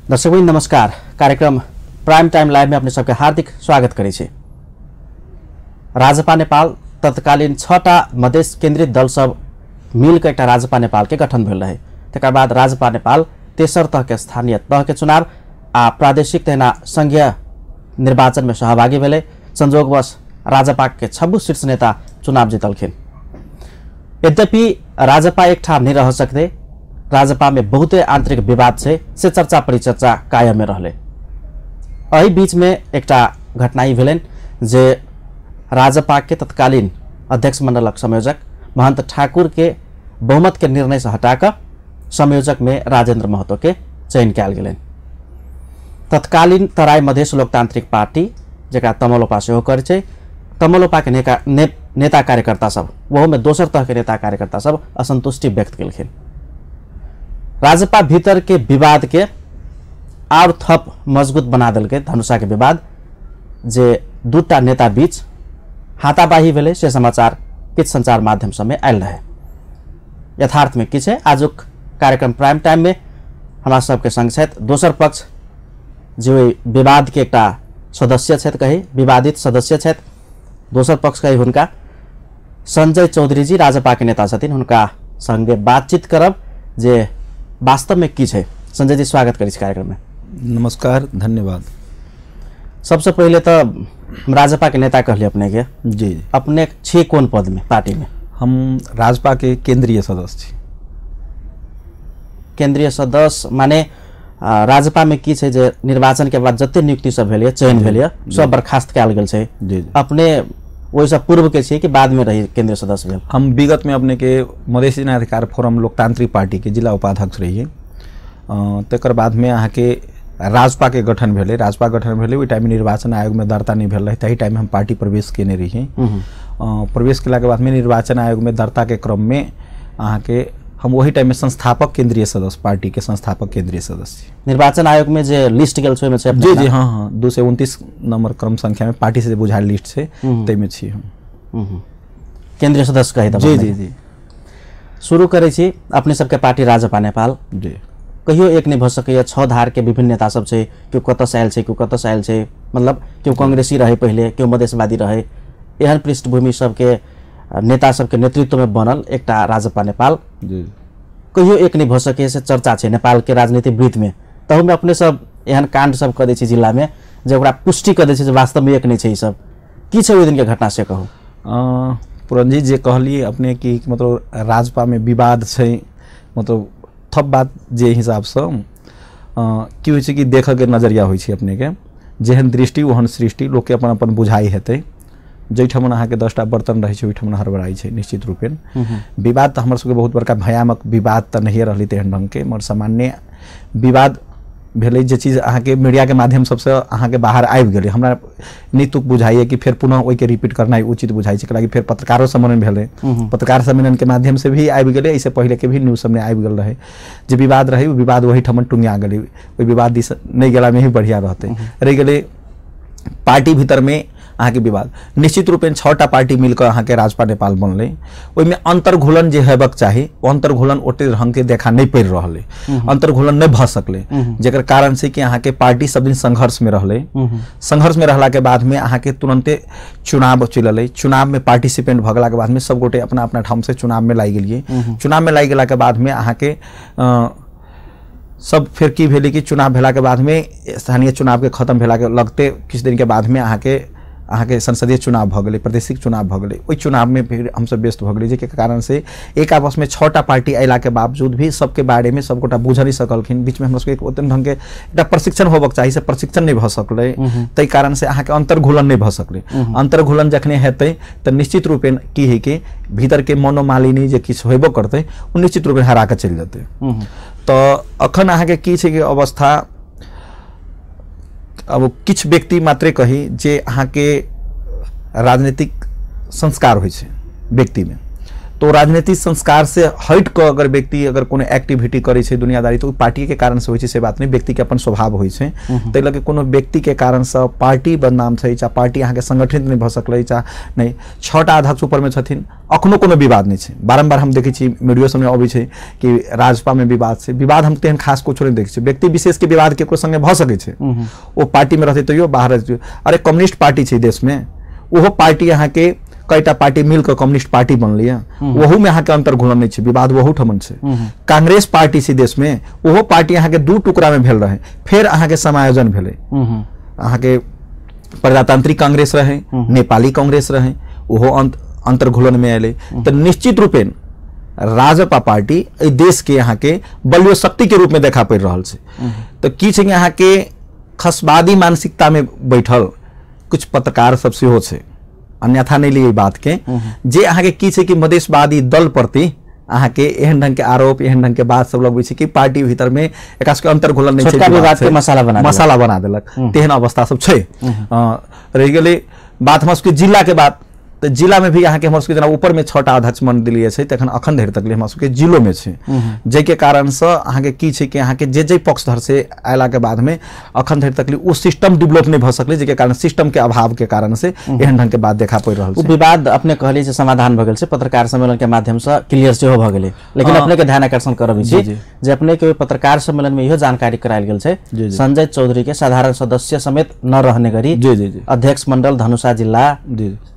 दर्शकवृन्द नमस्कार। कार्यक्रम prime time live में अपने सबके हार्दिक स्वागत करै छी। राजपा नेपाल तत्कालीन 6टा मधेश केन्द्रित दल सब मिलकर एकटा राजपा नेपाल के गठन भेल रहे। तकर बाद राजपा नेपाल तेसर तह के स्थानीय तह के चुनाव आ प्रादेशिक तहिना संघीय निर्वाचन में सहभागी भेलै। संजोगवश राजपा के 26 शीर्ष नेता चुनाव जितलखिन। यद्यपि राजपा एक ठाम नहीं रह सकते, राजपा में बहुते आंतरिक विवाद छै से चर्चा परिचर्चा कायम में रहले। एहि बीच में एकटा घटना ई भेलनि जे राजपा के तत्कालीन अध्यक्ष मंडलक संयोजक महंत ठाकुर के बहुमत के निर्णय से हटाकर संयोजक में राजेंद्र महतो के चयन कयल गेलनि। तत्कालीन तराई मधेश लोकतांत्रिक पार्टी जकरा तमलोपा सेहो करै छै, तमलोपा के नेता कार्यकर्ता सब, ओहोमे दोसर तह के नेता कार्यकर्ता सब असंतुष्टि व्यक्त केलखिन। राजपा भीतर के विवाद के और थप मजबूत बना देलकै धनुषा के विवाद, जे दूटा नेता बीच हाथापाही भेलै से समाचार किछु संचार माध्यम सबमे आयल रहे। यथार्थ में की छै, आजुक कार्यक्रम प्राइम टाइम में हमरा सबके संग छथि दोसर पक्ष जे ओहि विवाद के एकटा सदस्य छथि, कही विवादित सदस्य छथि दोसर पक्ष कही, हुनका संजय चौधरी जी राजपा के नेता छथिन, हुनका संगे बातचीत करब जे वास्तव में की छै। संजय जी स्वागत करै छी कार्यक्रम में। नमस्कार, धन्यवाद। सबसे पहले तो हम राजपा के नेता कहलिए अपने के, जी अपने छी कोन पद में पार्टी में? हम राजपा के केंद्रीय सदस्य छी। केंद्रीय सदस्य माने राजपा में की छै जे निर्वाचन के बाद जते नियुक्ति सब भेल चयन भेल सब बर्खास्त कयल गेल छै। अपने ओहिसँ पूर्व के छियै कि बाद में रही केंद्रीय सदस्य भेल? हम विगत में अपने के मधेश जनाधिकार फोरम लोकतांत्रिक पार्टी के जिला उपाध्यक्ष रहिए। तकर बाद में अहाँके राजपा के गठन भेलै। राजपा गठन भेलै ओहि टाइम निर्वाचन आयोग में दर्ता नहीं भेल रहे, ताहि टाइम हम पार्टी प्रवेश केने रहिए। प्रवेश केलाके बाद में निर्वाचन आयोग में दर्ता के क्रम में अहाँके हम वही टाइम में संस्थापक केंद्रीय सदस्य, पार्टी के संस्थापक केंद्रीय सदस्य। निर्वाचन आयोग में जे लिस्ट गेल छै ओहिमे छै? जी जी हाँ हाँ, 229 नंबर क्रम संख्या में पार्टी से बुझायल लिस्ट छै ताहिमे छी हम केंद्रीय सदस्य कही। जी जी जी। शुरू करै छी अपने सबके पार्टी राजपा नेपाल। जी कहियो एक नहीं भऽ सकैए, 6 धार के विभिन्न नेता सब छै, केओ कतऽसँ आयल छै केओ कतऽसँ आयल छै, मतलब केओ कांग्रेसी रहे पहिले केओ मधेशवादी रहे, एहन पृष्ठभूमि सबके नेता सबके नेतृत्व में बनल एकटा राजपा नेपाल। जी कहियो एक नहीं भऽ सकै से चर्चा छै नेपाल के राजनीतिक वृत्त में। तहूमे अपने सब एहन कांड सब कऽ दै छै जिला में जे ओकरा पुष्टि कऽ दै छै जे वास्तव में एक नहीं छै। ई सब की छै ओहि दिन के घटना से कहू। पुरनजी जे कहलिए अपने कि मतलब राजपा में विवाद छै, मतलब थप बात जे हिसाबसँ की होइ छै कि देखऽके नजरिया होइ छै अपने के, जेहन दृष्टि ओहन सृष्टि, लोकके अपन अपन बुझाइ हेतै। जाहिठाम अहाँके 10टा बर्तन रहै छै ओहिठाम हड़बड़ाइ छै निश्चित रूपेण। विवाद तऽ हमर सबके बहुत बड़का भयानक विवाद तऽ नहिए रहलै तेहन ढङ्गके, मगर सामान्य विवाद भेलै जे चीज अहाँके मीडियाके माध्यम सबसँ अहाँके बाहर आबि गेलै। हमरा नहि तुक बुझाइए कि फेर पुनः ओहिके रिपीट करनाइ उचित बुझाइ छै, कैलाकि फेर पत्रकारो सम्मेलन भेलै, पत्रकार सम्मेलनके माध्यमसँ भी आबि गेलै, एहिसँ पहिलेके भी न्यूज सबमे आबि गेल रहै। जे विवाद रहै ओ विवाद ओहिठाम टुंगिया गेलै, ओहि विवाद दिस नहि गेलामे ही बढ़िआँ रहतै। रहि गेलै पार्टी भीतरमे अहाँके विवाद, निश्चित रूपेण 6टा पार्टी मिलकर अहाँके राजपा नेपाल बनलै। ओहिमे अन्तर्घोलन जे हेबाक चाही ओ अन्तर्घोलन ओते ढङ्गके देखा नहि पड़ि रहल अइ, अन्तर्घोलन नहि भऽ सकलै, जकर कारण छै कि अहाँके पार्टी सब दिन संघर्षमे रहलै। संघर्षमे रहलाके बादमे अहाँके तुरन्ते चुनाव चलि एलै, चुनावमे पार्टिसिपेंट भऽ गेलाके बादमे सब गोटे अपना अपना ठामसँ चुनावमे लागि गेलियै। चुनावमे लागि गेलाके बादमे अहाँके सब फेर की भेलै कि चुनाव भेलाके बादमे स्थानीय चुनावके खत्म भेलाके लगते किछु दिनके बादमे अहाँके संसदीय चुनाव भऽ गेलै, प्रादेशिक चुनाव भऽ गेलै। ओहि चुनावमे फेर हमसब व्यस्त भऽ गेलै, जाहिके कारण से एक आपसमे 6टा पार्टी अयलाके बावजूद भी सबके बारेमे सबगोटा बुझ नहि सकलखिन। बीचमे हमरा सबके ओतेक ढङ्गके एकटा प्रशिक्षण होबक चाही, से प्रशिक्षण नहि भऽ सकलै, ताहि कारण से अहाँके अन्तर्घोलन नहि भऽ सकलै। अन्तर्घोलन जखने हेतै तऽ निश्चित रूपेण की हइ कि भीतरके मनोमालिनी जे किछु हेबो करतै ओ निश्चित रूपेण हरा कऽ चलि जेतै। तऽ अखन अहाँके की छै कि अवस्था, अब किछु व्यक्ति मात्रे कही जे अहाँके राजनीतिक संस्कार होइ छै व्यक्तिमे, तो राजनीतिक संस्कार से हटि कऽ अगर व्यक्ति अगर कोनो एक्टिविटी करै छै दुनियादारी तऽ ओ पार्टीके कारण से होइ छै से बात नहि, व्यक्तिके अपन स्वभाव होइ छै। ताहि लऽ कऽ कोनो व्यक्तिके कारणसँ पार्टी बदनाम छै चाहे पार्टी अहाँके संगठित नहि भऽ सकलै चाहे नहि। 6टा अध्यक्ष ऊपरमे छथिन, अखनो कोनो विवाद नहि छै। बारम्बार हम देखै छी मीडियो सबमे अबै छै कि राजपामे विवाद छै, विवाद हम तेहन खास कुछो नहि देखै छी। व्यक्ति विशेषके विवाद केकरो संगे भऽ सकै छै, ओ पार्टीमे रहतै तैयो बाहर रहतै। अरे कम्युनिस्ट पार्टी छै देशमे, ओहो पार्टी अहाँके कईटा पार्टी मिल कऽ कम्युनिस्ट पार्टी बनलै है, ओहूमे अहाँके अंतर्घुलन नहि छै, विवाद ओहू ठमन छै। कांग्रेस पार्टी छै देशमे, ओहो पार्टी अहाँके 2 टुकड़ामे भेल रहै, फेर अहाँके समायोजन भेलै। अहाँके प्रजातांत्रिक कांग्रेस रहै, नेपाली कांग्रेस रहै, ओहो अंतर्घुलनमे एलै। तऽ निश्चित रूपेण राजपा पार्टी एहि देशके अहाँके बलियो शक्तिके रूपमे देखा पड़ि रहल छै। तऽ की छै कि अहाँके खसवादी मानसिकतामे बैठल कुछ पत्रकार सब सेहो छै, अन्यथा नहि लिए बात के, जे अहाँके की छै कि मधेशवादी दल प्रति अहाँके एहन ढंग के आरोप एहन ढंग के बात सब लगबै छै कि पार्टी भीतर में एकरा सबके अंतर्घुलन नहि छै, विवाद के मसाला बना देलक, तेहन अवस्था सब छै। रहि गेलै बात हमरा सबके जिला के बात, तऽ जिला में भी अहाँके हमर सबके जेना ऊपर में 6टा अध्यक्ष मंडलीय छै, तखन अखन धरि तक हमरा सबके जिलो में छै, जाहिके कारणसँ अहाँके की छै कि अहाँके जे जे पक्षधर से अयला के बाद में अखन धरि तक ओ सिस्टम डेवलप नहि भऽ सकलै, जाहिके कारण सिस्टम के अभाव के कारण से एहन ढंग के बात देखा पड़ि रहल छै। विवाद अपने कहलियै जे समाधान भऽ गेल छै, पत्रकार सम्मेलन के माध्यम से क्लियर सेहो भऽ गेलै, लेकिन अपने के ध्यान आकर्षण करबै छी जे अपने के पत्रकार सम्मेलन में इहो जानकारी करायल गेल छै संजय चौधरी के साधारण सदस्य समेत न रहने गरी अध्यक्ष मंडल धनुषा जिल्ला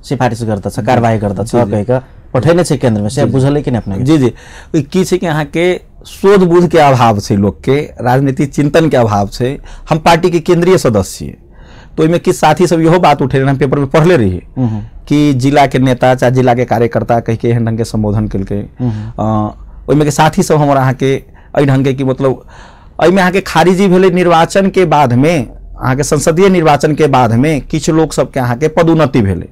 सिफारिस गर्दछ, कारवाही गर्दछ कहि कऽ पठेने छै केंद्र में, से बुझलै कि नहि अपने? जी जी, की छै कि अहाँके शोध बुध के अभाव छै, लोक के राजनीतिक चिंतन के अभाव छै। हम पार्टी के केंद्रीय सदस्य छियै, तो ओहिमे किछु साथी सब इहो बात उठेने, हम पेपर में पढ़ले रहियै कि जिला के नेता चाहे जिला के कार्यकर्ता कहि के एहन ढंग के संबोधन केलकै। ओहिमे के साथी सब हमर अहाँके एहि ढंग के कि मतलब एहिमे अहाँके खारिजी भेलै निर्वाचन के बाद में, अहाँके संसदीय निर्वाचन के बाद में किछु लोक सबके अहाँके पदोन्नति भेलै,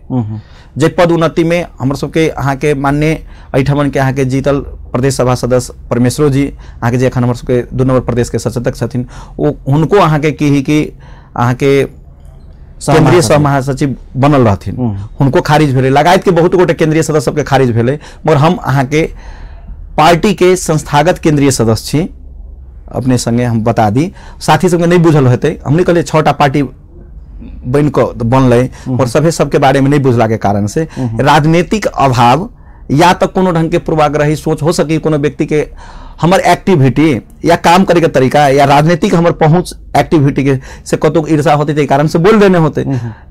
जे पदोन्नति में हमर सबके अहाँके मान्य एहिठमन के अहाँके जीतल प्रदेश सभा सदस्य परमेश्वरो जी अहाँके जे एखन हमर सबके 2 नंबर प्रदेश के सचेतक छथिन, ओ हुनको अहाँके की ही कि अहाँके केंद्रीय सह महासचिव बनल रहथिन, हुनको खारिज भेलै। लगायत के बहुत गोटे केंद्रीय सदस्य सबके खारिज भेलै, मगर हम अहाँके पार्टी के संस्थागत केंद्रीय सदस्य छी। अपने संगे हम बता दी, साथी सबके नहीं बुझल हेतै, हम नहीं कहलियै 6टा पार्टी बनि कऽ बनलै, और सभे सबके बारे में नहीं बुझला के कारण से राजनीतिक अभाव या तऽ कोनो ढंग के पूर्वाग्रही सोच हो सकी कोनो व्यक्ति के, हमर एक्टिविटी या काम करे के तरीका या राजनीतिक हमर पहुंच एक्टिविटी के से कतौ ईर्षा होते ताहि कारण से बोल देने होते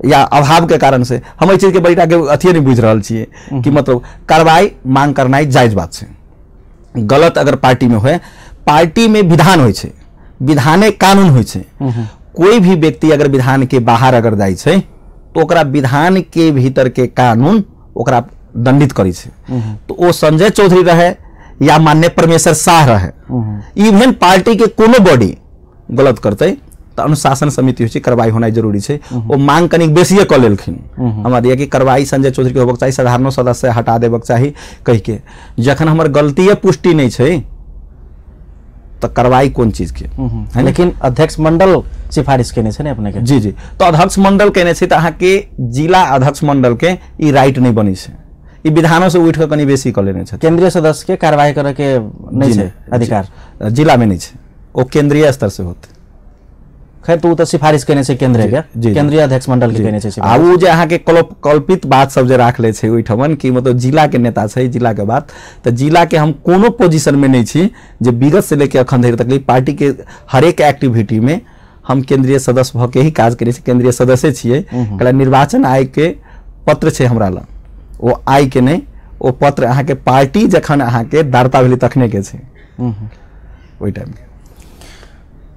या अभाव के कारण से। हम एहि चीज के बड़ीटा के अथिये नहीं बुझि रहल छियै कि मतलब कार्रवाई मांग करनाइ जायज बात छै, गलत अगर पार्टी में होय, पार्टी में विधान होइ छै, विधाने कानून होइ छै, कोई भी व्यक्ति अगर विधान के बाहर अगर जाइ छै तो ओकरा विधान के भीतर के कानून ओकरा दंडित करै छै। तो ओ संजय चौधरी रहे या मान्य परमेश्वर शाह रहे, इवन पार्टी के कोनो बॉडी गलत करतै तऽ अनुशासन समिति होइ छै, कार्रवाई होनाइ जरूरी छै। ओ मांग कनिक बेसिए कऽ लेलखिन, हमरा दिया कि कार्रवाई संजय चौधरी के होबक चाही, साधारणो सदस्य हटा देबक चाही कहि के। जखन हमर गलतीये पुष्टि नहि छै तऽ कार्रवाई कोन चीज के है? लेकिन अध्यक्ष मंडल सिफारिश केने छै ने अपने के? जी जी, तो अध्यक्ष मंडल केने छै तऽ अहाँके जिला अध्यक्ष मंडल के ई राइट नहि बनै छै, ई विधानो से उठि कऽ कनि बेसी कऽ लेने छै। केंद्रीय सदस्य के कार्रवाई करे के नहि छै अधिकार, जिला में नहि छै, ओ केंद्रीय स्तर से होतै। खैर तो तऽ सिफारिश केने छै केंद्रीय के, केंद्रीय अध्यक्ष मंडल के केने छै। आ उ जे अहाँके कल्पित बात सब जे राखले छै ओहिठमन कि मतलब जिला के नेता छै, जिला के बात, तऽ जिला के हम कोनो पोजीशन में नहि छी जे विगत से लेके अखन धरि तक पार्टी के हरेक एक्टिविटी में हम केंद्रीय सदस्य भऽ के ही काज करै छी, केंद्रीय सदस्य छियै। कला निर्वाचन आयोग के पत्र छै हमरा लग, ओ आइ के नहि, ओ पत्र अहाँके पार्टी जखन अहाँके दार्ता भेलै तखने के छै, ओहि टाइम के।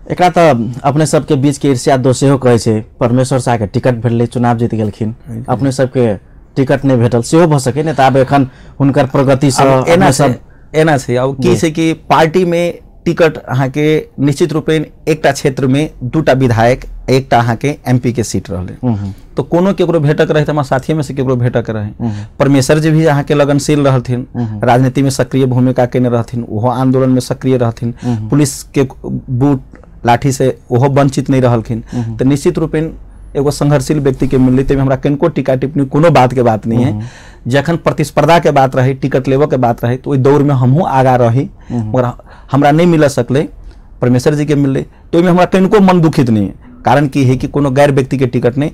एकरा तऽ अपने सबके बीच के ईर्ष्या दोष सेहो कहै छै, परमेश्वर शाह के टिकट भेटलै, चुनाव जीत गेलखिन, अपने सबके टिकट नहि भेटल, सेहो भऽ सकै ने? तऽ आब एखन हुनकर प्रगति से एना सब एना छै। अब की छै कि पार्टी में टिकट अहाँके निश्चित रूपेण एकटा क्षेत्र में 2टा विधायक एकटा अहाँके एमपी के सीट रहलै, तो कोनो केकरो भेटक रहे, हमरा साथी में से केकरो भेटक रहे। परमेश्वर जी भी अहाँके लगनशील रहथिन, राजनीति में सक्रिय भूमिका केने रहथिन, ओहो आंदोलन में सक्रिय रहथिन, पुलिस के बूट लाठी से ओहो वंचित नहीं रहलखिन, तऽ निश्चित रूपेण एगो संघर्षशील व्यक्ति के मिललै, ताहिमे हमरा कनिको टीका टिप्पणी कोनो बात के बात नहीं है। जखन प्रतिस्पर्धा के बात रही, टिकट लेबऽ के बात रही, तो ओहि दौड़ में हमहूँ आगा रही, मगर हमरा नहीं मिल सकलै, परमेश्वर जी के मिललै, तो ओहिमे हमरा कनिको मन दुखित नहीं है। कारण की है कि कोनो गैर व्यक्ति के टिकट नहीं,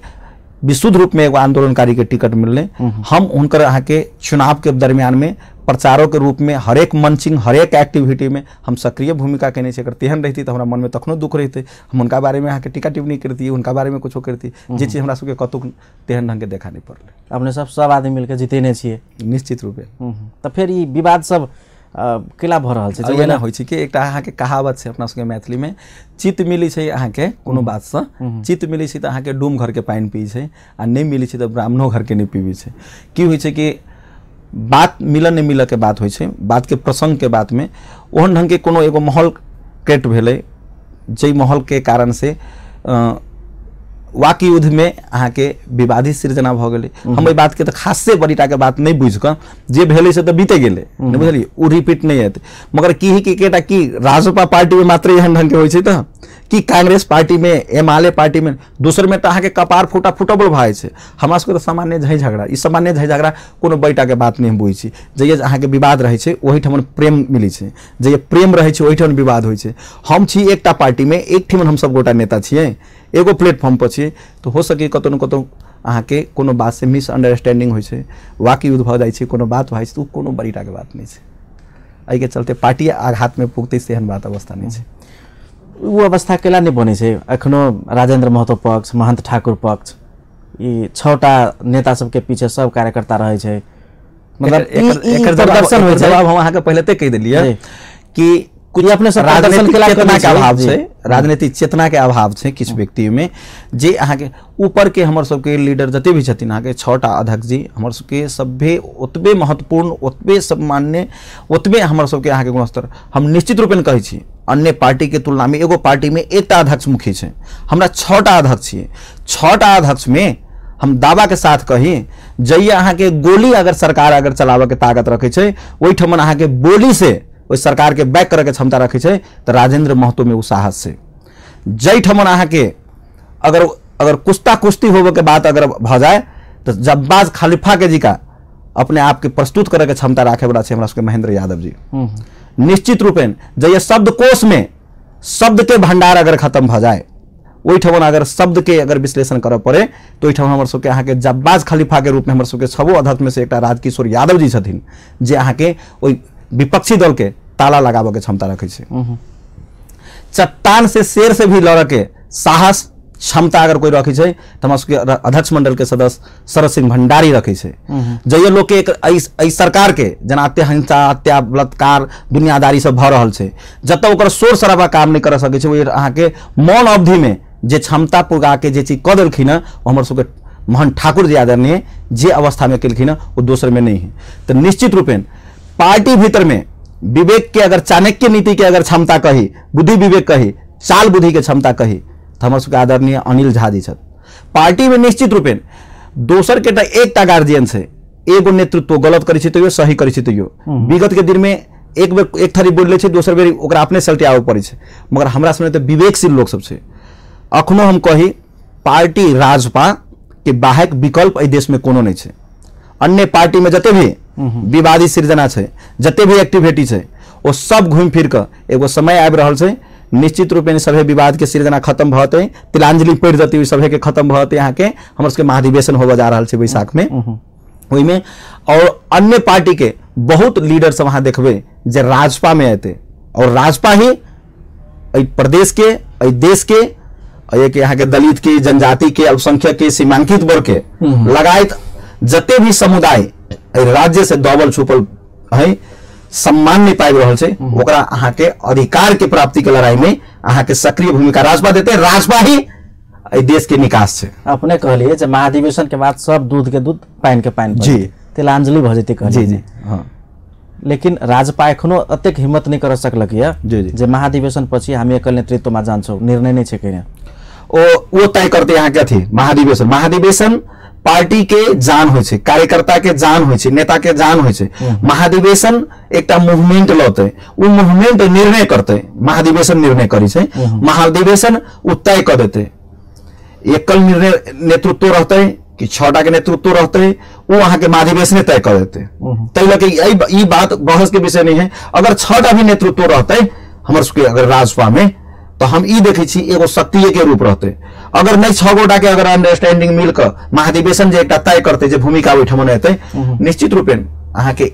विशुद्ध रूप में एगो आंदोलनकारी के टिकट मिललै। हम हुनकर अहाँके चुनाव के दरमियान में प्रचारों के रूप में हरेक मंचिंग हरेक एक्टिविटी में हम सक्रिय भूमिका केने छी। अगर तेहन रहिती तऽ हमरा मन में तखनो दुख रहितै, हम हुनका बारे में अहाँके टीका टिप्पणी करती, हुनका बारे में कुछो करती, जे चीज हमरा सबके कतहु तेहन ढंग के देखा नहीं पड़लै। अपने सब सब आदमी मिलके जितेने छियै निश्चित रूपे। तऽ फेर ई विवाद सब केला भऽ रहल छै? एना होइ छै कि एकटा अहाँके कहावत छै अपना सबके मैथिली में, चित्त मिलै छै अहाँके कोनो बातसँ, चित्त मिलै छै तऽ अहाँके डूम घरके पानि पी छै, आ नहि मिलै छै तऽ ब्राह्मणो घरके नहि पीबै छै। की होइ छै कि बात मिलऽ नहि मिलऽ के बात होइ छै, बात के प्रसंग के बात में ओहन ढंग के कोनो एगो माहौल क्रिएट भेलै, जाहि माहौल के कारण से वाक युद्ध में अहाँके विवादित सृजना भऽ गेलै। हम एहि बात के तऽ खासे बड़ीटा के बात नहीं बुझि कऽ जे भेलै से तऽ बीते गेलै, नहि बुझलियै, ओ रिपीट नहीं हेतै। मगर की है कि एकटा की राजपा पार्टी में मात्र एहन ढंग के होइ छै तऽ कि कांग्रेस पार्टी में, एमआलए पार्टी में, दोसर में तऽ अहाँके कपार फूटा फुटबल भऽ जाइ छै। हमरा सबके तऽ सामान्य झै झगड़ा, ई सामान्य झै झगड़ा कोनो बड़ीटा के बात नहीं हम बुझै छी। जहिया अहाँके विवाद रहै छै ओहिठाम प्रेम मिलै छै, जहिया प्रेम रहै छै ओहिठाम विवाद होइ छै। हम छी एकटा पार्टी में, एकठिमन हम सब गोटा नेता छियै, एगो प्लेटफॉर्म पर छियै, तऽ हो सके कतौ न कतौ अहाँके कोनो बात से मिसअंडरस्टैंडिंग होइ छै, वाक युद्ध भऽ जाइ छै, कोनो बात भऽ जाइ छै, तऽ ओ कोनो बड़ीटा के बात नहि छै। एहिके चलते पार्टी आघात में पुगतै से एहन बात अवस्था नहि छै। ओ अवस्था केला नहि बनै छै? एखनो राजेंद्र महतो पक्ष, महंत ठाकुर पक्ष, ई 6टा नेता सबके पीछे सब कार्यकर्ता रहै छै। मतलब एकर प्रदर्शन होइ छै। जवाब हम अहाँके पहिले ते कहि देलियै कि कुछ अपने सब राजनीतिक चेतना के अभाव छै, राजनीतिक चेतना के अभाव छै किछु व्यक्ति में, जे अहाँके ऊपर के हमर सबके लीडर जते भी छथिन, अहाँके 6टा अध्यक्ष जी हमर सबके सभे ओतबे महत्वपूर्ण, ओतबे सम्मान्य, ओतबे हमर सबके अहाँके गुणस्तर। हम निश्चित रूपेण कहै छी अन्य पार्टी के तुलना में एगो पार्टी में एकटा अध्यक्ष मुखी छै, हमरा 6टा अध्यक्ष छियै। 6टा अध्यक्ष में हम दावा के साथ कही, जहिया अहाँके गोली अगर सरकार अगर चलाबऽ के ताकत रखै छै, ओहिठमन अहाँके बोली से ओहि सरकार के बैक करऽ के क्षमता रखै छै, तऽ राजेंद्र महतो में ओ साहस छै। जाहिठमन अहाँके अगर अगर कुश्ता कुश्ती होबऽ के बात अगर भऽ जाए तऽ जब्बाज खलीफा के जी का अपने आप के प्रस्तुत करऽ के क्षमता राखे वाला छै हमरा सबके महेंद्र यादव जी। निश्चित रूपेण जहिया शब्दकोश में शब्द के भंडार अगर खत्म भऽ जाए, ओहिठमन अगर शब्द के अगर विश्लेषण करऽ पड़े, तऽ ओहिठाम हमर सबके अहाँके जब्बाज खलीफा के रूप में हमर सबके 6 अध्यक्ष में से एकटा राजकिशोर यादव जी छथिन, जे अहाँके ओहि विपक्षी दल के ताला लगाबऽ के क्षमता रखै छै। चट्टान से शेर से भी लड़ऽ के साहस क्षमता अगर कोई रखै छै तऽ हमरा सबके अध्यक्ष मंडल के सदस्य शरद सिंह भंडारी रखै छै। जहिया लोक के एहि सरकार के जेना हत्या हत्या बलात्कार दुनियादारी सब भऽ रहल छै, जतऽ ओकर शोर शराबा काम नहि करऽ सकै छै, ओहि अहाँके मौन अवधि में जे क्षमता पुगा के जे चीज कऽ देलखिन हँ, ओ हमर सबके मोहन ठाकुर जी आदरणीय जे अवस्था में केलखिन हँ ओ दोसर में नहीं है। तऽ निश्चित रूपेण पार्टी भीतर में विवेक के अगर चाणक्य नीति के अगर क्षमता कही, बुद्धि विवेक कही, चाल बुद्धि के क्षमता कही, तऽ हमर सबके आदरणीय अनिल झा जी छथि। पार्टी में निश्चित रूपेण दोसर के एकटा गार्जियन छै, एगो नेतृत्व गलत करै छै तैयो सही करै छै तैयो, विगत के दिन में एक बेर एक थरी बोलि लै छै, दोसर बेर ओकरा अपने सलटियाबऽ पड़ै छै। मगर हमरा सबमे तऽ विवेकशील लोक सब छै। अखनो हम कही पार्टी राजपा के बाहक विकल्प एहि देश में कोनो नहि छै। अन्य पार्टी में जते भी विवादी सृजना छै, जते भी एक्टिविटी छै, ओ सब घूमि फिर कऽ एगो समय आबि रहल छै, निश्चित रूपेण सभे विवाद के सृजना खत्म भऽ जेतै, तिलांजलि पड़ि जेतै, ओहि सभे के खत्म भऽ जेतै। अहाँके हमर सबके महाधिवेशन होबऽ जा रहल छै बैसाख में, ओहिमे और अन्य पार्टी के बहुत लीडर सब अहाँ देखबै जे राजपा में एतै, और राजपा ही एहि प्रदेश के, एहि देश के, एहि अहाँके दलित के, जनजाति के, अल्पसंख्यक के, सीमांकित वर्ग के लगायत जते भी समुदाय एहि राज्य से दबल छुपल है, सम्मान नहीं पाबि रहल छै, ओकरा अहाँके अधिकार के प्राप्ति के लड़ाई में अहाँके सक्रिय भूमिका राजपा देते। राजपा ही एहि देश के निकास छै। अपने कहलिए जे महाधिवेशन के बाद सब दूध के दूध पानि के पानि जी तिलांजलि भऽ जेतै कहलिए। जी जी हाँ। लेकिन राजपा एखनो अतेक हिम्मत नहीं कर सकलक ये जे महाधिवेशन पछि हामी एकल नेतृत्वमा जान्छौँ, निर्णय नै छै कहिने। ओ तय करते अहाँके अथी महाधिवेशन। महाधिवेशन पार्टी के जान होइ छै, कार्यकर्ता के जान होइ छै, नेता के जान होइ छै। महाधिवेशन एकटा मूवमेंट लौते, ओ मूवमेंट निर्णय करते, महाधिवेशन निर्णय करै छै, महाधिवेशन ओ तय कऽ देतै। एकल निर्णय नेतृत्व रहतै कि 6टा के नेतृत्व रहतै, वो अहाँ के महाधिवेशने तय कर देते। तै लऽ के ई बात बहस के विषय नहीं है। अगर 6टा भी नेतृत्व रहतै हमर सबके अगर राजपा में, तो हम ई देखै छी एगो शक्तिये के रूप रहतै। अगर नहीं 6 गोटा के अगर अंडरस्टैंडिंग मिल कऽ महाधिवेशन जे एकटा तय करतै जे भूमिका ओहिठाम हेतै, निश्चित रूपेण अहाँ के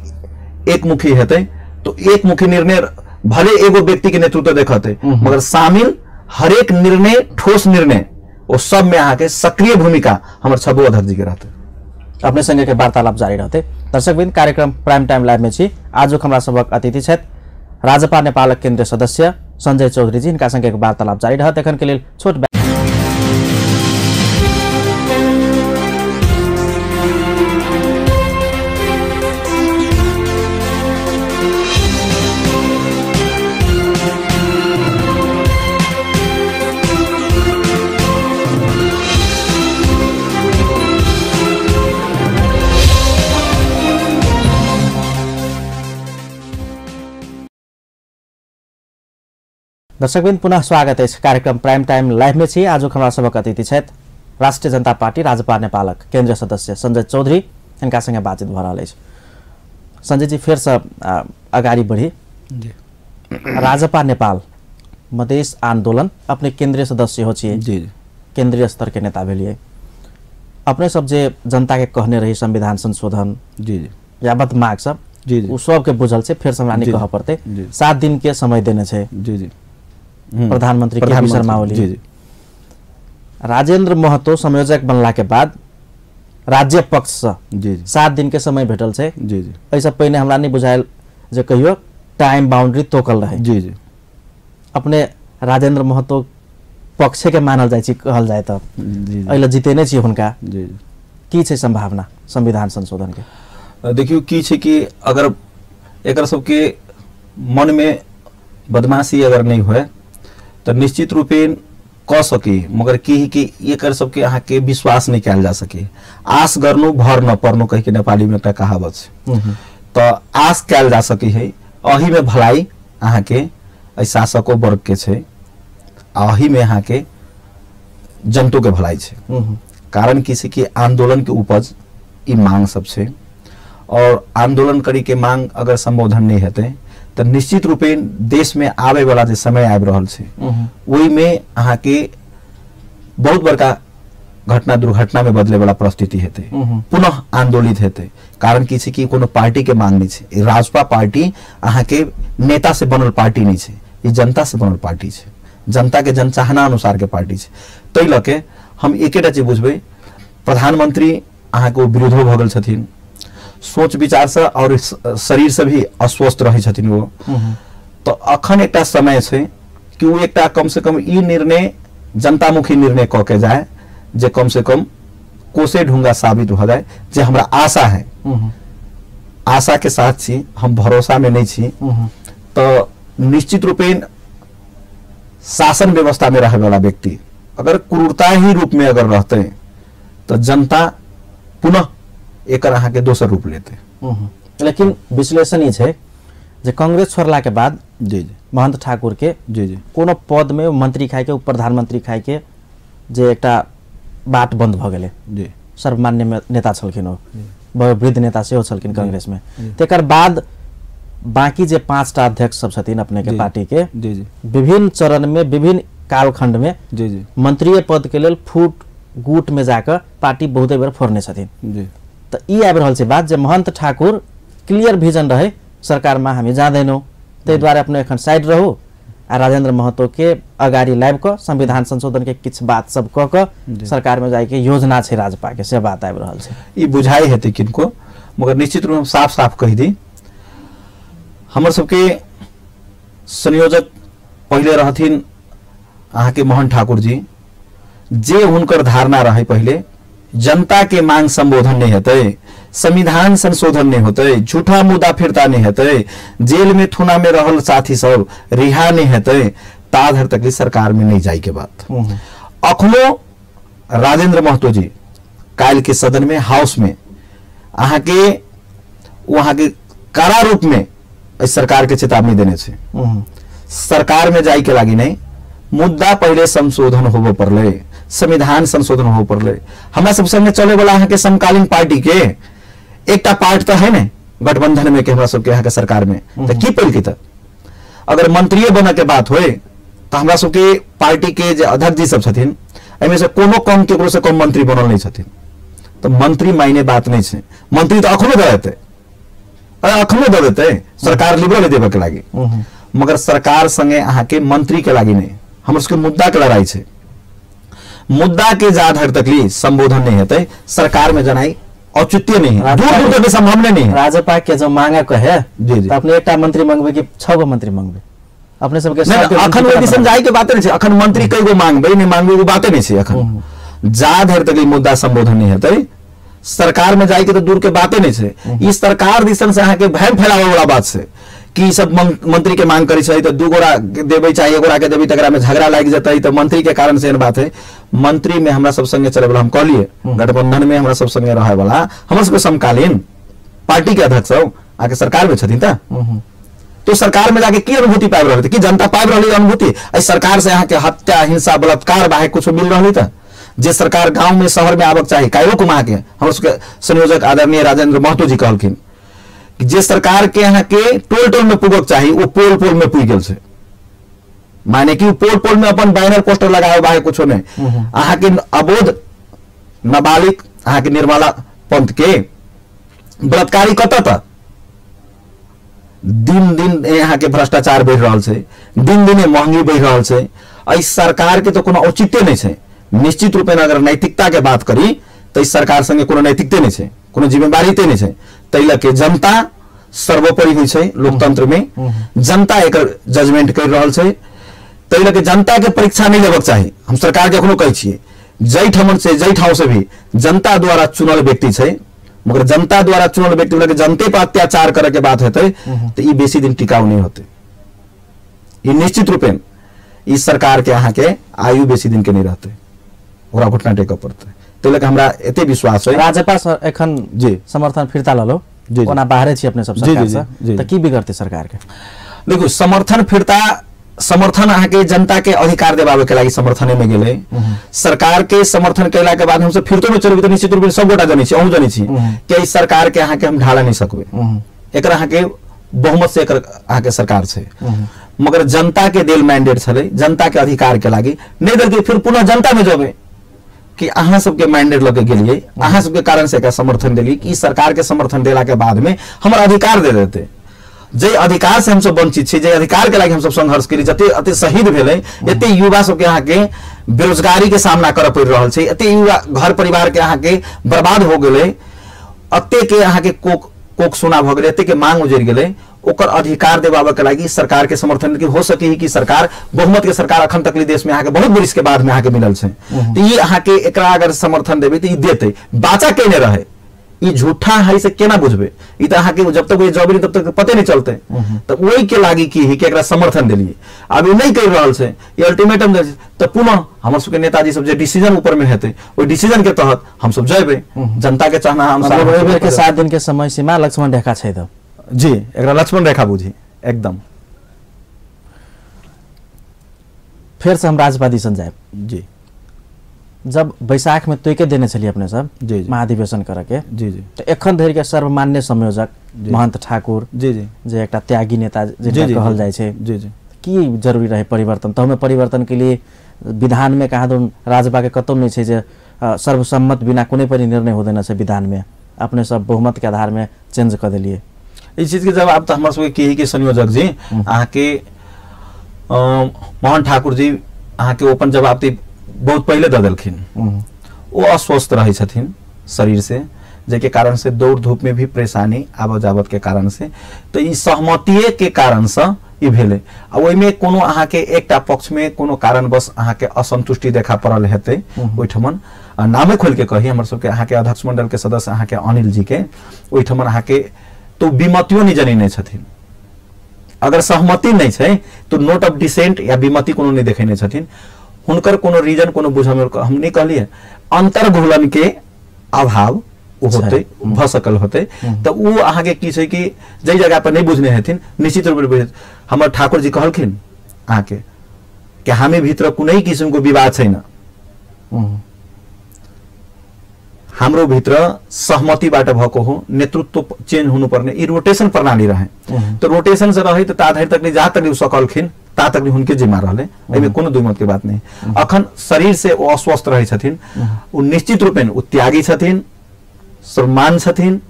एकमुखी हेतै। तो एकमुखी निर्णय भले एगो व्यक्ति के नेतृत्व देखते, मगर शामिल हरेक निर्णय, ठोस निर्णय, वो सब में अहाँ के सक्रिय भूमिका हमर छबो अध्यक्ष जी के रहते। अपने संगे के वार्तालाप जारी रहते। दर्शकवृंद, कार्यक्रम प्राइम टाइम लाइव में छी। आजुक हमरा सबक अतिथि छथि राजपा नेपालक केंद्रीय सदस्य संजय चौधरी जी। हिनका संगे के वार्तालाप जारी रहत। एखन के लेल छोट दर्शकवृंद, पुनः स्वागत अछि कार्यक्रम प्राइम टाइम लाइव में छी। आजुक हमरा सबक अतिथि छथि राष्ट्रिय जनता पार्टी राजपा नेपालक केंद्रीय सदस्य संजय चौधरी। हिनका संगे बातचीत भऽ रहल अछि। संजय जी, फेरसँ अगाडि बढ़ी। राजपा नेपाल मधेश आंदोलन अपने केंद्रीय सदस्य हो छियै, जी, केंद्रीय स्तर के नेता भेलियै। अपने सब जे जनता के कहने रही संविधान संशोधन जी जी यावत माग सब जी जी उ सबके बुझल छै, फेर हमरा नहीं कहऽ पड़तै। 7 दिन के समय देने छै जी जी प्रधानमंत्री के शर्मा ओली जी जी। राजेंद्र महतो संयोजक बनला के बाद राज्य पक्ष से जी 7 दिन के समय भेटल छै जी जी। एहिसँ पहिने हमरा नहीं बुझायल जे कहियो टाइम बाउंड्री तोकल रहे जी जी। अपने राजेंद्र महतो पक्ष के मानल जाइ छै, कहल जाय तऽ एहि जीतेने छी हुनका जी। की छै संभावना संविधान संशोधन के? देखियौ की छै कि अगर एकर सबके मन में बदमाशी अगर नहीं होय तो निश्चित रूपेण कऽ सकी, मगर की है कि एकर सबके अहाँ के विश्वास नहीं कयल जा सके। आस गर्नु भर न पर्नु कह के नेपाली में एकटा कहावत छै, तो आस कयल जा सकी है। अही में भलाई अहाँ के एहि शासको वर्ग के छै, अही में अहाँ के जनतो के भलाई छै। कारण की छै कि आंदोलन के उपज ई मांग सब छै, और आंदोलन करी के मांग अगर संबोधन नहीं हेतै तो निश्चित रूपेण देश में आवे वाला जे समय आबि रहल छै ओहिमे अहाँ के बहुत बड़का घटना दुर्घटना में बदले वाला परिस्थिति हेतै, पुनः आंदोलित हेतै। कारण की छै कि कोनो पार्टी के मांग नहीं छै। राजपा पार्टी अहाँ के नेता से बनल पार्टी नहीं छै, ई जनता से बनल पार्टी छै, जनता के जनचाहना अनुसार के पार्टी छै। ताहि लऽ के हम एकेटा चीज बुझबै, प्रधानमंत्री अहाँ के विरोधो भऽ गेल छथिन, सोच विचार से और शरीर से भी अस्वस्थ रहै छथिन वो। तो अखन एकटा समय छै कि वो एकटा कम से कम ई निर्णय जनतामुखी निर्णय कऽ के जाय जे कम से कम कोसे ढूंगा साबित भऽ जाय। जे हमरा आशा है, आशा के साथ छी हम, भरोसा में नहीं छी। तो निश्चित रूपेण शासन व्यवस्था में रहे वाला व्यक्ति अगर क्रूरता ही रूप में अगर रहते तो जनता पुनः एकर अहाँ के दोसर रूप लेते। लेकिन विश्लेषण ई छै जे कांग्रेस छोड़ला के बाद जी जी महंत ठाकुर के जी जी कोनो पद में मंत्री खाए के प्रधानमंत्री खाए के जे एकटा बाट बंद भऽ गेलै जी। सर्वमान्य नेता छलखिन, ओ वृद्ध नेता सेहो छलखिन कांग्रेस में। तकर बाद बाकी जे 5टा अध्यक्ष सब छथिन अपने के पार्टी के जी जी विभिन्न चरण में विभिन्न कालखंड में जी जी मंत्रीय पद के लेल फूट गुट में जाकर पार्टी बहुते बेर फोड़ने छथिन जी। तो ई आबि रहल छै बात जे महंत ठाकुर क्लियर विजन रहे सरकार में हामी जाँदैनौँ, ताहि दुआरे अपने एखन साइड रहू आ राजेंद्र महतो के अगाडि लाबि कऽ संविधान संशोधन के किछु बात सब कऽ कऽ सरकार में जाय के योजना छै राजपा के, से बात आबि रहल छै। ई बुझाइ हेतै किनको, मगर निश्चित रूप में साफ साफ कहि दी, हमर सबके संयोजक पहिले रहथिन अहाँ के मोहन ठाकुर जी, जे हुनकर धारणा रहे पहिले जनता के मांग संबोधन नहीं हेतै, संविधान संशोधन नहीं होतै, झूठा मुद्दा फिरता नहीं हेतै, जेल में थुना में रहल साथी सब रिहा नहीं हेतै, ता धर तक सरकार में नहीं जाय के बात। अखनो राजेंद्र महतो जी काल्हि के सदन में हाउस में अहाँ के वहां के कड़ा रूप में सरकार के चेतावनी देने छै, सरकार में जाय के लागी नहीं, मुद्दा पहले संशोधन होबो पड़ले, संविधान संशोधन हो पड़लै। हमरा सब संगे चले वाला अहाँके समकालीन पार्टी के एकटा पार्ट तऽ है ने गठबंधन में के हमरा सबके अहाँके सरकार में, तऽ की पैलकै? तऽ अगर मंत्रिये बनऽ के बात होय तऽ हमरा सबके पार्टी के जे अध्यक्ष जी सब छथिन एहिमे से कोनो कम केकरो से कम मंत्री बनल नहीं छथिन। तऽ मंत्री मायने बात नहीं छै, मंत्री तऽ अखनो दऽ देतै, अरे अखनो दऽ देतै, सरकार लिबरल देबऽ के लागी, मगर सरकार संगे अहाँके मंत्री के लागी नहीं। हमर सबके मुद्दा के लड़ाई छै, मुद्दा के जा धरि तक संबोधन नहीं हेतै सरकार में जनाई औचित्य नहीं है, दूर दूर तक संभावना नहीं है। राजपा के जो मांगा कहे जी जी, अपने एकटा मंत्री मंगबे कि 6 गो मंत्री मंगबे? अपने सबके अखन ओहि दिसन जाय के बाते नहीं छै। अखन मंत्री कई गो मांगबे नहीं मांगबे वो बाते नहीं छै। अखन जा धरि तक मुद्दा संबोधन नहीं हेतै सरकार में जाय के तो दूर के बाते नहीं छै। ई सरकार दिसन से अहाँके भय फैलावे वाला बात छै कि सब मंत्री के मांग करै छै तऽ 2 गोरा देबै चाहे 1 गोरा के देबै तकरा में झगड़ा लागि जेतै, तऽ मंत्री के कारण से एहन बात है। मंत्री में हमरा सब संगे चले वाला, हम कहलिए गठबंधन में हमरा सब संगे रहे वाला हमर सबके समकालीन पार्टी के अध्यक्ष सब आके सरकार में छथिन तो सरकार में जाके की अनुभूति पाबि रहल, की जनता पाबि रहल अनुभूति? एहि सरकार से अहाँके हत्या हिंसा बलात्कार बाहे कुछ मिल रहल तऽ जे सरकार गांव में शहर में आबक चाही। काल्हि कुमार के हमर सबके संयोजक आदरणीय राजेंद्र महतो जी कहलखिन जे सरकार के अहाँके टोल टोल में पुगक चाही वो पोल पोल में पुग गेल छै, माने कि पोल पोल में अपन बैनर पोस्टर लगावे बाहे कुछो नहीं। अहाँके अबोध नाबालिग अहाँके निर्मला पंत के बलात्कारी कतऽ तऽ दिन दिन अहाँके भ्रष्टाचार बढ़ि रहल छै, दिन दिने महंगी बढ़ि रहल छै। एहि सरकार के तऽ कोनो औचित्य नहीं छै। निश्चित रूपेण अगर नैतिकता के बात करी तऽ सरकार संगे कोनो नैतिकते नहीं छै, कोनो जिम्मेवारी नहीं छै। ताहि लऽ के जनता सर्वोपरि होइ छै लोकतंत्र में, जनता एकर जजमेंट कर रहल छै। ताहि लऽ के जनता के परीक्षा नहीं लेबक चाही। हम सरकार के अखनो कहै छियै जाहि ठमन से जाहि ठाउँ से भी जनता द्वारा चुनल व्यक्ति छै, मगर जनता द्वारा चुनल व्यक्ति के जनते पर अत्याचार करे के बात हेतै तऽ ई बेसी दिन टिकाउ नहीं होतै। ई निश्चित रूपेण ई सरकार के अहाँके आयु बेसी दिन के नहीं रहतै, ओकरा घुटना टेकऽ पड़तै। ताहि लऽ के हमरा एते विश्वास है। राजपा सर एखन जी समर्थन फिर्ता ललो, ओना बाहरे छी अपने सब सरकार से, तऽ की बिगड़तै सरकार के? देखू समर्थन फिर्ता, समर्थन अहाँके जनता के अधिकार देबाबे के लागि समर्थने में गेलै। सरकार के समर्थन केला के बाद हमसब फिरतो में चलबै तऽ निश्चित रूप से सब गोटा जनै छी, अहूँ जनै छी कि एहि सरकार के अहाँके हम ढाला नहीं सकबै, एकर अहाँके बहुमत से एकर अहाँके सरकार छै। मगर जनता के देल मैंडेट छलै, जनता के अधिकार के लागि नहीं देलकै, फिर पुनः जनता में जेबै कि अहाँ सबके मैंडेट लऽ के गेलियै, अहाँ सबके कारण से एकरा समर्थन देलियै कि सरकार के समर्थन देला के बाद में हमर अधिकार दे देतै। जे अधिकार से हमसब वंचित छी, जे अधिकार के लागि हमसब संघर्ष केलियै, जते एते शहीद भेलै, एते युवा सबके अहाँके बेरोजगारी के सामना करऽ पड़ि रहल छै, एते युवा घर परिवार के अहाँके बर्बाद हो गेलै, एते के अहाँके कोक सोना भऽ गेलै, एते के मांग उजरि गेलै, ओकर अधिकार देबाबऽ के लागि सरकार के समर्थन हो सकी कि सरकार बहुमत के सरकार अखन तक देश में अहाँके बहुत बरिस के बाद में अहाँके मिलल छै, तऽ ई अहाँके एकरा अगर समर्थन देबै तऽ ई देतै। बाचा केने रहै ई झूठा है से केना बुझबै? ई तऽ अहाँके जब तक जॉब नहीं तब तक पते नहीं चलते। तऽ ओहि के लागि की है कि एकरा समर्थन देलियै, आब ई नहीं करि रहल छै, ई अल्टीमेटम दै छै, तऽ पुनः हमर सबके नेताजी सब जे डिसीजन ऊपर में हेतै ओहि डिसीजन के तहत हमसब जेबै। जनता के चाहना अनुसार एहि बेर के 7 दिन के समय सीमा लक्ष्मण रेखा छै तऽ जी एकरा लक्ष्मण रेखा बुझी एकदम। फेर से हम राजपा दिसन जायब जी। जब बैसाख में तोके देने छलियै अपने सब महाधिवेशन करऽ के जी जी, तऽ एखन धरि के सर्वमान्य संयोजक महंत ठाकुर जी जी, जे एकटा त्यागी नेता जिनका कहल जाइ छै जी जी, की जरूरी रहे परिवर्तन? तऽ हमे परिवर्तन के लिए विधान में कहाँ दन राजपा के कतौ नहीं छै जे सर्वसम्मत बिना कुनै पनि निर्णय होदैन छै विधान में, अपने सब बहुमत के आधार में चेंज कऽ देलियै। इस चीज के जवाब तऽ हमर सबके की के संयोजक जी अहाँके मोहन ठाकुर जी अहाँके ओपन जवाब तऽ बहुत पहले दऽ देलखिन। वो अस्वस्थ रहै छथिन शरीर से, जाहिके कारण से दौड़ धूप में भी परेशानी आबऽ जाबत के कारण से, तऽ ई सहमतिये के कारण से ई भेलै। आ ओहिमे कोनो अहाँके एकटा पक्ष में कोनो कारणवश अहाँके असंतुष्टि देखा पड़ल हेतै ओहिठमन, नामे खोलि के कही हमर सबके अहाँके अध्यक्ष मंडल के सदस्य अहाँके अनिल जी के ओहिठमन अहाँके तो विमतियो नहीं जनेने छथिन। अगर सहमति नहीं छै तो नोट ऑफ डिसेंट या विमति कोनो नहीं देखेने छथिन, हुनकर कोनो रीजन कोनो बुझल हम नहीं कहलिए, अंतर्घुलन के अभाव होते भ सकल होते। तो वो अहाँके की छै कि जाहि जगह पर नहीं बुझने हेथिन निश्चित रूप से हमर ठाकुर जी कहलखिन अहाँके कि हामी भित्र कुनै किसिमको विवाद छैन, हाम्रो भित्र सहमतिबाट भएको हो, नेतृत्व चेन्ज हुनुपर्ने, यी रोटेसन प्रणाली रहे। तो रोटेशन से रहे तो ता धरि तक जहाँ तक सकलखिन ता तक हुनके जिम्मा रहले, एहिमे कोनो दुई मत के बात नहीं। अखन शरीर से ओ अस्वस्थ रहे छथिन, ओ निश्चित रूपेण ओ त्यागी छथिन, सम्मान छथिन,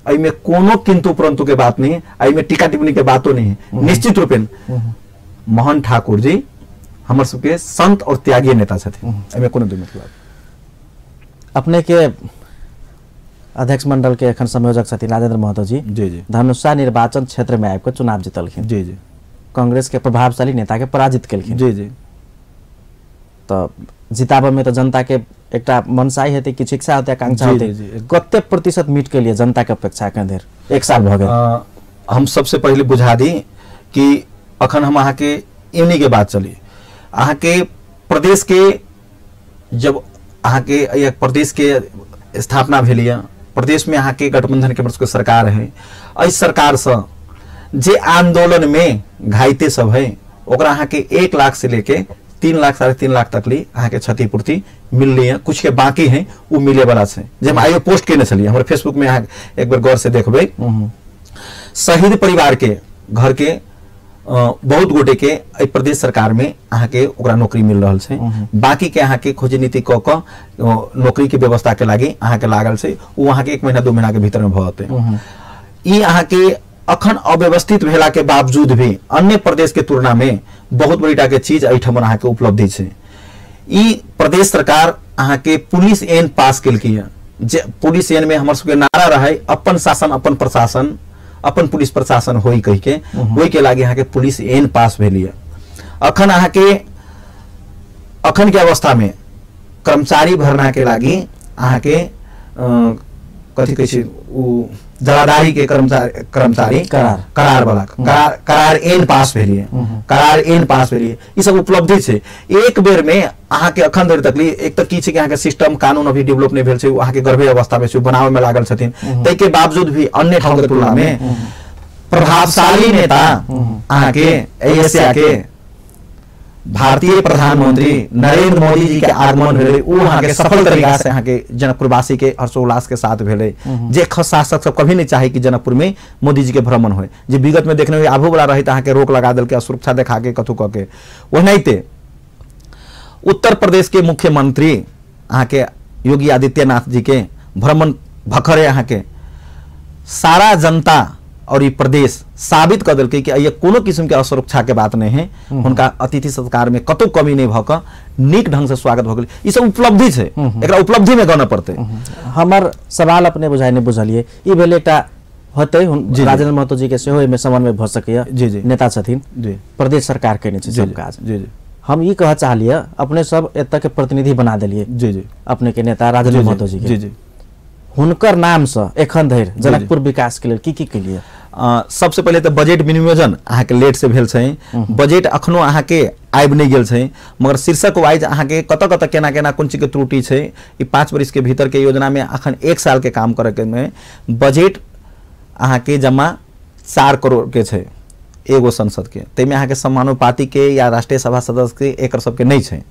एहिमे कोनो किंतु परंतु के बात नहीं, एहिमे टीका टिप्पणी के बातो नहीं। निश्चित रूपेण मोहन ठाकुर जी हमर सबके संत और त्यागी नेता छथिन, एहिमे कोनो दुई मत के बात। अपने के अध्यक्ष मंडल के एखन संयोजक छथिन राजेंद्र महतो जी। जी जी। धनुषा निर्वाचन क्षेत्र में आबि के चुनाव जीतलखिन। जी जी। कांग्रेस के प्रभावशाली नेता के पराजित केलखिन। जी जी। तो जिताबऽ में तो जनता के एकटा मनसाई हेतै, किछु इच्छा होतै, आकांक्षा होतै, कते प्रतिशत मीट के लिए जनता के अपेक्षा एखन धरि 1 साल भऽ गेल? हम सबसे पहले बुझा दी कि अखन हम अहाँके इन्हीं के बात चली, अहाँके प्रदेश के जब अहाँके प्रदेश के स्थापना भेल, प्रदेश में अहाँके गठबंधन के हमर सरकार है, एहि सरकार से जे आंदोलन में घायते सब है ओकरा अहाँके 1 लाख से लेके 3 लाख 3.5 लाख तक ली अहाँके क्षतिपूर्ति मिलली है, कुछ के बाकी है वो मिले वाला है। जे हम आइयो पोस्ट केने छलियै हमर फेसबुक में, अहाँ एक बेर गौर से देखबै। शहीद परिवार के घर के बहुत गोटे के एहि प्रदेश सरकार में अहाँके ओकरा नौकरी मिल रहल छै, बाकी के अहाँके खोज नीति कऽ कऽ नौकरी के व्यवस्था के लागि अहाँके लागल छै, ओ अहाँके 1 महीना 2 महीना के भीतर में भऽ जेतै। ई अहाँके अखन अव्यवस्थित भेला के बावजूद भी अन्य प्रदेश के तुलना में बहुत बड़ीटा के चीज एहिठाम अहाँके उपलब्धि छै। ई प्रदेश सरकार अहाँके पुलिस एन पास केलकै हँ, जे पुलिस एन में हमर सबके नारा रहे अपन शासन अपन प्रशासन अपन पुलिस प्रशासन होई कह के, ओहि के लागी अहाँके पुलिस एन पास भेलिए। अखन अहाँके अखन के अवस्था में कर्मचारी भरना के लागी अहाँके कथी कहै छै उ जलाधारी के कर्मचारी करार वाला करार एन पास भेलिए, करार एन पास भेलिए, ई सब उपलब्धि छै। एक बेर में अहाँके अखन धरि तकली एक तऽ की छै कि अहाँके सिस्टम कानून अभी डेवलप नहीं भेल छै, अहाँके गर्भे अवस्था में छै, बनावे में लागल छथिन, ताहि के बावजूद भी अन्य ठाम के तुलना में प्रभावशाली नेता अहाँके एशिया के भारतीय प्रधानमंत्री नरेंद्र मोदी जी के आगमन भेलै, ओ अहाँके सफल तरीका से अहाँके जनकपुरवासी के हर्षोल्लास के साथ भेलै। जे शासक सब कभी नहीं चाहे कि जनकपुर में मोदी जी के भ्रमण होय, जे विगत में देखने आबो वाला रहे अहाँके रोक लगा देलकै असुरक्षा देखा के कथू कऽ के। ओनाहिते उत्तर प्रदेश के मुख्यमंत्री अहाँके योगी आदित्यनाथ जी के भ्रमण भखरे अहाँके सारा जनता और ये प्रदेश साबित कर देलकै कि ये कोनो किस्म के असुरक्षा के बात नहीं है, हुनका अतिथि सत्कार में कतौ कमी नहीं भऽ कऽ नीक ढंग से स्वागत भऽ गेल। ई सब उपलब्धि छै, एकरा उपलब्धि में गणऽ पड़तै। हमर सवाल अपने बुझाइ नहि बुझलियै, ई भेल एकटा होतै राजेंद्र महतो जी के सेहो एहिमे समन्वय भऽ सकैए, नेता छथिन, प्रदेश सरकार केने छै सब काज। हम ई कहऽ चाहलियै अपने सब एतऽ के प्रतिनिधि बना देलियै अपने के नेता राजेंद्र महतो जी के, हुनकर नाम से एखन धरि जनकपुर विकास के लेल की की केलियै? सबसे पहिले तऽ बजट विनियोजन अहाँके लेट से भेल छै, बजट अखनो अहाँके आबि नहि गेल छै, मगर शीर्षक वाइज अहाँके कतऽ कतऽ केना केना कोन चीज के त्रुटि छै, ई 5 वर्ष के भीतर के योजना में अखन 1 साल के काम करे के में बजट अहाँके जमा 4 करोड़ के छै एगो संसद के, ताहिमे अहाँके समानुपाती के या राष्ट्रीय सभा सदस्य के एकर सबके नहि छै।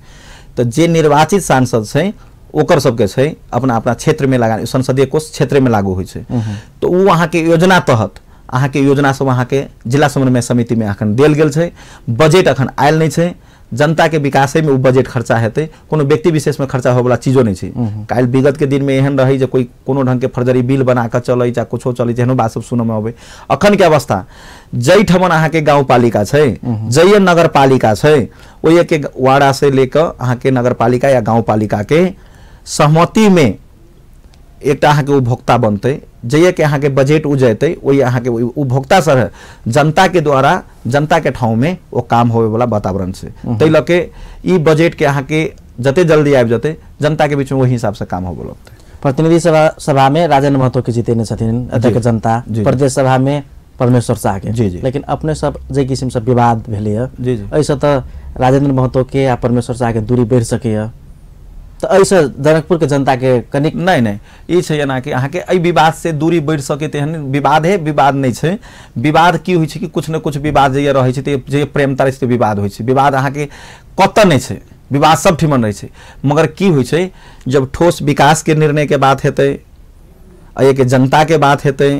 तऽ जे निर्वाचित सांसद छै ओकर सबके छै अपना अपना क्षेत्र में लगा, संसदीय कोष क्षेत्र में लागू होइ छै, तो ओ अहाँके योजना तहत अहाँके योजना सब अहाँके जिला समन्वय समिति में अखन देल गेल छै, बजट अखन आयल नहि छै। जनता के विकासे में ओ बजट खर्चा हेतै, कोनो व्यक्ति विशेष में खर्चा होय वाला चीजो नहीं छै। काल्हि विगत के दिन में एहन रही जे कोई कोनो ढंग के फर्जरी बिल बना कऽ चलै चाहे कुछो चलै, एहनो बात सब सुनऽ में अबै। अखन के अवस्था जै ठमन अहाँके गाउँपालिका छै, जै नगरपालिका छै, ओहि के वाड़ा से लेकर अहाँके नगरपालिका या गाउँपालिका के सहमति में एकटा अहाँके उपभोक्ता बनतै, जइए के अहाँके बजट उ जैतै ओहि अहाँके उपभोक्ता सर जनता के द्वारा जनता के ठाउँ में ओ काम होवे वाला वातावरण छै। ताहि लऽ के ई बजट के अहाँके जते जल्दी आबि जेतै जनता के बीच में ओहि हिसाब से काम होबऽ लगतै। प्रतिनिधि सभा में राजेंद्र महतो के जीतेने छथिन एतऽ के जनता, प्रदेश सभा में परमेश्वर शाह के, लेकिन अपने सब जे किसिम से विवाद भेलैए एहिसँ तऽ राजेंद्र महतो के आ परमेश्वर शाह के दूरी बढ़ि सकैए, तऽ एहिसँ जनकपुर के जनता के कनिक नहीं नहीं ई छै एना कि अहाँके एहि विवाद से दूरी बढ़ि सकै तेहन विवाद है, विवाद नहीं छै। विवाद की होइ छै कि कुछ न कुछ विवाद जे रहै छै जे प्रेमता रहै छै विवाद होइ छै, विवाद अहाँके कतऽ नहि छै। विवाद सब ठिमन रहै छै, मगर की होइ छै जब ठोस विकास के निर्णय के बात हेतै, एहिके जनता के बात हेतै,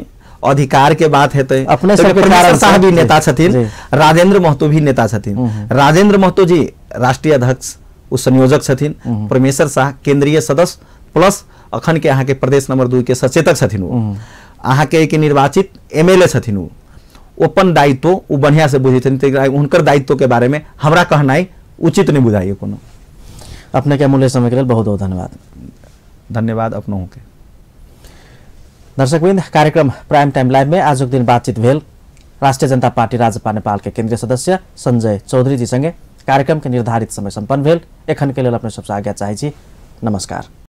अधिकार के बात हेतै। अपने सबके कारण साहब भी नेता छथिन, राजेंद्र महतो भी नेता छथिन। राजेंद्र महतो जी राष्ट्रीय अध्यक्ष ओ संयोजक छथिन, परमेश्वर शाह केंद्रीय सदस्य प्लस अखन के अहाँके प्रदेश नंबर 2 के सचेतक छथिन, ओ अहाँके के निर्वाचित एमएलए छथिन। ओ अपन दायित्व ओ बढ़िया से बुझै छथिन, हुनकर दायित्व के बारे में हमरा कहनाइ उचित नहीं बुझाइए कोनो। अपने के अमूल्य समय के लेल बहुत बहुत धन्यवाद। धन्यवाद अपनों के। दर्शकवृंद, कार्यक्रम प्राइम टाइम लाइव में आजुक दिन बातचीत भेल राष्ट्रीय जनता पार्टी राजपा नेपाल के केंद्रीय सदस्य संजय चौधरी जी संगे। कार्यक्रम के निर्धारित समय सम्पन्न भेल। एखन के लेल अपने सबसे आज्ञा चाहै छी। नमस्कार।